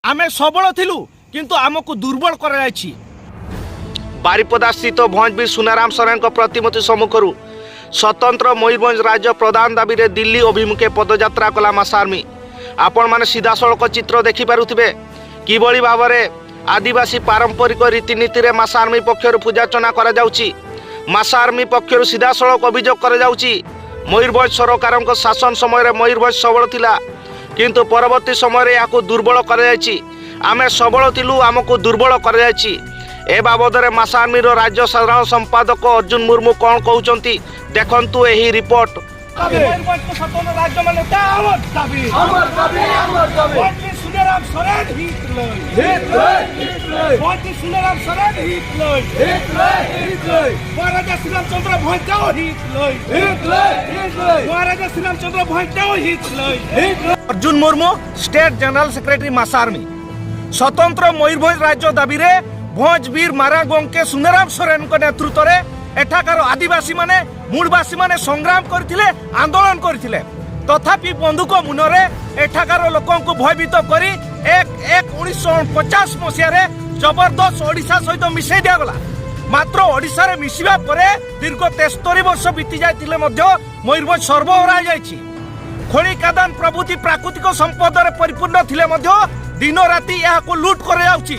ଆମେ ସବଳ ଥିଲୁ, କିନ୍ତୁ ଆମକୁ ଦୁର୍ବଳ କରାଯାଇଛି। ବାରିପଦା ସ୍ଥିତ ଭଞ୍ଜବୀର ସୁନାରାମ ସରେନଙ୍କ ପ୍ରତିମୂର୍ତ୍ତି ସମ୍ମୁଖରୁ ସ୍ୱତନ୍ତ୍ର ମୟୂରଭଞ୍ଜ ରାଜ୍ୟ ପ୍ରଦାନ ଦାବିରେ ଦିଲ୍ଲୀ ଅଭିମୁଖେ ପଦଯାତ୍ରା କଲା ମାସ ଆର୍ମି। ଆପଣମାନେ ସିଧାସଳଖ ଚିତ୍ର ଦେଖିପାରୁଥିବେ, କିଭଳି ଭାବରେ ଆଦିବାସୀ ପାରମ୍ପରିକ ରୀତିନୀତିରେ ମାସ ଆର୍ମି ପକ୍ଷରୁ ପୂଜାର୍ଚ୍ଚନା କରାଯାଉଛି। ମାସ ଆର୍ମି ପକ୍ଷରୁ ସିଧାସଳଖ ଅଭିଯୋଗ କରାଯାଉଛି, ମୟୂରଭଞ୍ଜ ସରକାରଙ୍କ ଶାସନ ସମୟରେ ମୟୂରଭଞ୍ଜ ସବଳ ଥିଲା, କିନ୍ତୁ ପରବର୍ତ୍ତୀ ସମୟରେ ଏହାକୁ ଦୁର୍ବଳ କରାଯାଇଛି। ଆମେ ସବଳ ଥିଲୁ, ଆମକୁ ଦୁର୍ବଳ କରାଯାଇଛି। ଏ ବାବଦରେ ମାସ ଆର୍ମିର ରାଜ୍ୟ ସାଧାରଣ ସମ୍ପାଦକ ଅର୍ଜୁନ ମୁର୍ମୁ କ'ଣ କହୁଛନ୍ତି, ଦେଖନ୍ତୁ ଏହି ରିପୋର୍ଟ। ମୟୂରଭଞ୍ଜକୁ ସ୍ୱତନ୍ତ୍ର ରାଜ୍ୟ ମାନ୍ୟତା ଆମର ଦାବି। আমার দাবি, আমার দাবি। ଭଞ୍ଜବୀର ସୁନାରାମ ସରେନ হিত লই। হিত লই, হিত লই। ଭଞ୍ଜବୀର ସୁନାରାମ ସରେନ হিত লই। হিত লই, হিত লই। ମହାରାଜା ଶ୍ରୀରାମଚନ୍ଦ୍ର ଭଞ୍ଜଦେଓ হিত লই। হিত লই, হিত লই। ମହାରାଜା ଶ୍ରୀରାମଚନ୍ଦ୍ର ଭଞ୍ଜଦେଓ হিত লই। হিত লই। Arjun Murmu, state general secretary, ମାସ ଆର୍ମି। ସ୍ୱତନ୍ତ୍ର ମୟୂରଭଞ୍ଜ ରାଜ୍ୟ ଦାବିରେ ଭଞ୍ଜବୀର ମାରାଙ୍ଗୋଙ୍କେ ସୁନାରାମ ସରେନଙ୍କ ନେତୃତ୍ୱରେ ଏଠାକାର ଆଦିବାସୀମାନେ, ମୂଳବାସୀମାନେ ସଂଗ୍ରାମ କରିଥିଲେ, ଆନ୍ଦୋଳନ କରିଥିଲେ। ତଥାପି ବନ୍ଧୁକ ମୁନରେ ଏଠାକାର ଲୋକଙ୍କୁ ଭୟଭୀତ କରି 1/1/1950 ମସିହାରେ ଜବରଦସ୍ତ ଓଡ଼ିଶା ସହିତ ମିଶାଇ ଦିଆଗଲା। ମାତ୍ର ଓଡ଼ିଶାରେ ମିଶିବା ପରେ ଦୀର୍ଘ 73 ବର୍ଷ ବିତି ଯାଇଥିଲେ ମଧ୍ୟ ମୟୂରଭଞ୍ଜ ସର୍ବହରା ହୋଇଯାଇଛି। ଖଣି ଖାଦାନ ପ୍ରଭୃତି ପ୍ରାକୃତିକ ସମ୍ପଦରେ ପରିପୂର୍ଣ୍ଣ ଥିଲେ ମଧ୍ୟ ଦିନ ରାତି ଏହାକୁ ଲୁଟ୍ କରାଯାଉଛି।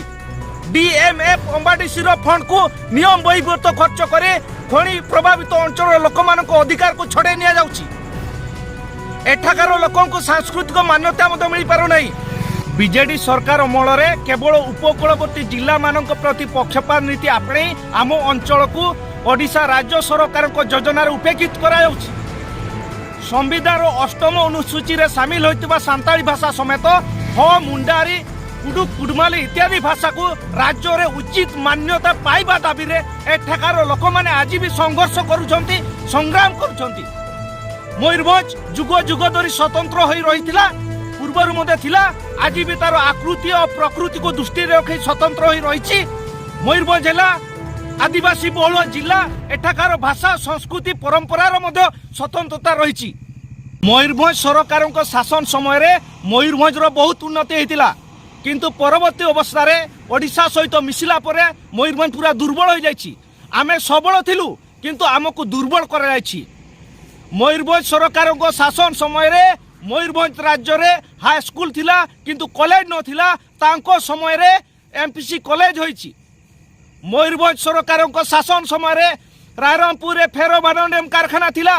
ଡିଏମ୍ଏଫ୍, ଅମ୍ବାଡିସିର ଫଣ୍ଡକୁ ନିୟମ ବହିର୍ଭୂତ ଖର୍ଚ୍ଚ କରି ଖଣି ପ୍ରଭାବିତ ଅଞ୍ଚଳର ଲୋକମାନଙ୍କ ଅଧିକାରକୁ ଛଡ଼େଇ ନିଆଯାଉଛି। ଏଠାକାର ଲୋକଙ୍କୁ ସାଂସ୍କୃତିକ ମାନ୍ୟତା ମଧ୍ୟ ମିଳିପାରୁନାହିଁ। ବିଜେଡି ସରକାର ଅମଳରେ କେବଳ ଉପକୂଳବର୍ତ୍ତୀ ଜିଲ୍ଲାମାନଙ୍କ ପ୍ରତି ପକ୍ଷପାତ ନୀତି ଆପଣେଇ ଆମ ଅଞ୍ଚଳକୁ ଓଡ଼ିଶା ରାଜ୍ୟ ସରକାରଙ୍କ ଯୋଜନାରେ ଉପେକ୍ଷିତ କରାଯାଉଛି। ସମ୍ବିଧାନର ଅଷ୍ଟମ ଅନୁସୂଚୀରେ ସାମିଲ ହୋଇଥିବା ସାନ୍ତାଳୀ ଭାଷା ସମେତ ହୋ, ମୁଣ୍ଡାରୀ, କୁଡୁକ, କୁଡମାଲି ଇତ୍ୟାଦି ଭାଷାକୁ ରାଜ୍ୟରେ ଉଚିତ ମାନ୍ୟତା ପାଇବା ଦାବିରେ ଏଠାକାର ଲୋକମାନେ ଆଜି ବି ସଂଘର୍ଷ କରୁଛନ୍ତି, ସଂଗ୍ରାମ କରୁଛନ୍ତି। ମୟୂରଭଞ୍ଜ ଯୁଗ ଯୁଗ ଧରି ସ୍ୱତନ୍ତ୍ର ହୋଇ ରହିଥିଲା, ପୂର୍ବରୁ ମଧ୍ୟ ଥିଲା, ଆଜି ବି ତାର ଆକୃତି ଓ ପ୍ରକୃତିକୁ ଦୃଷ୍ଟିରେ ରଖି ସ୍ୱତନ୍ତ୍ର ହୋଇ ରହିଛି। ମୟୂରଭଞ୍ଜ ହେଲା ଆଦିବାସୀ ବହୁଳ ଜିଲ୍ଲା। ଏଠାକାର ଭାଷା, ସଂସ୍କୃତି, ପରମ୍ପରାର ମଧ୍ୟ ସ୍ୱତନ୍ତ୍ରତା ରହିଛି। ମୟୂରଭଞ୍ଜ ସରକାରଙ୍କ ଶାସନ ସମୟରେ ମୟୂରଭଞ୍ଜର ବହୁତ ଉନ୍ନତି ହେଇଥିଲା, କିନ୍ତୁ ପରବର୍ତ୍ତୀ ଅବସ୍ଥାରେ ଓଡ଼ିଶା ସହିତ ମିଶିଲା ପରେ ମୟୂରଭଞ୍ଜ ପୁରା ଦୁର୍ବଳ ହୋଇଯାଇଛି। ଆମେ ସବଳ ଥିଲୁ, କିନ୍ତୁ ଆମକୁ ଦୁର୍ବଳ କରାଯାଇଛି। ମୟୂରଭଞ୍ଜ ସରକାରଙ୍କ ଶାସନ ସମୟରେ ମୟୂରଭଞ୍ଜ ରାଜ୍ୟରେ ହାଇସ୍କୁଲ ଥିଲା, କିନ୍ତୁ କଲେଜ ନଥିଲା। ତାଙ୍କ ସମୟରେ ଏମ୍ପିସି କଲେଜ ହୋଇଛି। ମୟୂରଭଞ୍ଜ ସରକାରଙ୍କ ଶାସନ ସମୟରେ ରାଇରଙ୍ଗପୁରରେ ଫେରୋ ଭାନାଡିୟମ କାରଖାନା ଥିଲା,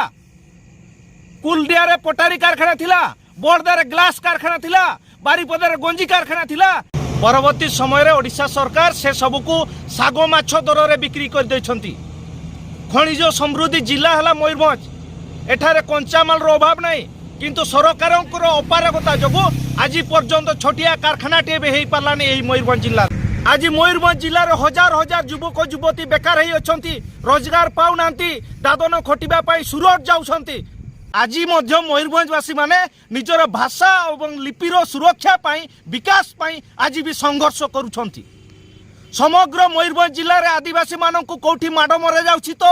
କୁଲଡିଆରେ ପଟାରୀ କାରଖାନା ଥିଲା, ବରଦାରେ ଗ୍ଲାସ କାରଖାନା ଥିଲା, ବାରିପଦାରେ ଗଞ୍ଜି କାରଖାନା ଥିଲା। ପରବର୍ତ୍ତୀ ସମୟରେ ଓଡ଼ିଶା ସରକାର ସେ ସବୁକୁ ଶାଗ ମାଛ ଦରରେ ବିକ୍ରି କରିଦେଇଛନ୍ତି। ଖଣିଜ ସମୃଦ୍ଧି ଜିଲ୍ଲା ହେଲା ମୟୂରଭଞ୍ଜ। ଏଠାରେ କଞ୍ଚାମାଲର ଅଭାବ ନାହିଁ, କିନ୍ତୁ ସରକାରଙ୍କର ଅପାରଗତା ଯୋଗୁଁ ଆଜି ପର୍ଯ୍ୟନ୍ତ ଛୋଟିଆ କାରଖାନାଟିଏ ବି ହେଇପାରିଲାନି ଏହି ମୟୂରଭଞ୍ଜ ଜିଲ୍ଲାରେ। ଆଜି ମୟୂରଭଞ୍ଜ ଜିଲ୍ଲାରେ ହଜାର ହଜାର ଯୁବକ ଯୁବତୀ ବେକାର ହେଇ ଅଛନ୍ତି, ରୋଜଗାର ପାଉନାହାନ୍ତି, ଦାଦନ ଖଟିବା ପାଇଁ ସୁରଟ ଯାଉଛନ୍ତି। ଆଜି ମଧ୍ୟ ମୟୂରଭଞ୍ଜବାସୀମାନେ ନିଜର ଭାଷା ଏବଂ ଲିପିର ସୁରକ୍ଷା ପାଇଁ, ବିକାଶ ପାଇଁ ଆଜି ବି ସଂଘର୍ଷ କରୁଛନ୍ତି। ସମଗ୍ର ମୟୂରଭଞ୍ଜ ଜିଲ୍ଲାରେ ଆଦିବାସୀମାନଙ୍କୁ କୋଉଠି ମାଡ଼ ମରାଯାଉଛି ତ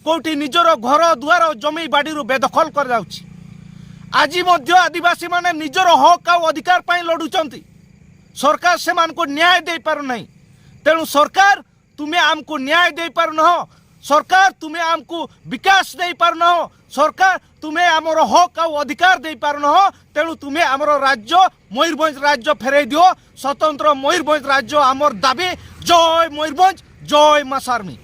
କୋଉଠି ନିଜର ଘର ଦୁଆର, ଜମି ବାଡ଼ିରୁ ବେଦଖଲ କରାଯାଉଛି। ଆଜି ମଧ୍ୟ ଆଦିବାସୀମାନେ ନିଜର ହକ୍ ଆଉ ଅଧିକାର ପାଇଁ ଲଢ଼ୁଛନ୍ତି। ସରକାର ସେମାନଙ୍କୁ ନ୍ୟାୟ ଦେଇପାରୁନାହିଁ। ତେଣୁ ସରକାର, ତୁମେ ଆମକୁ ନ୍ୟାୟ ଦେଇପାରୁନାହ, ସରକାର, ତୁମେ ଆମକୁ ବିକାଶ ଦେଇପାରୁନାହ, ସରକାର, ତୁମେ ଆମର ହକ୍ ଆଉ ଅଧିକାର ଦେଇପାରୁନାହ, ତେଣୁ ତୁମେ ଆମର ରାଜ୍ୟ ମୟୂରଭଞ୍ଜ ରାଜ୍ୟ ଫେରାଇ ଦିଅ। ସ୍ୱତନ୍ତ୍ର ମୟୂରଭଞ୍ଜ ରାଜ୍ୟ ଆମର ଦାବି। ଜୟ ମୟୂରଭଞ୍ଜ, ଜୟ ମାସ ଆର୍ମି।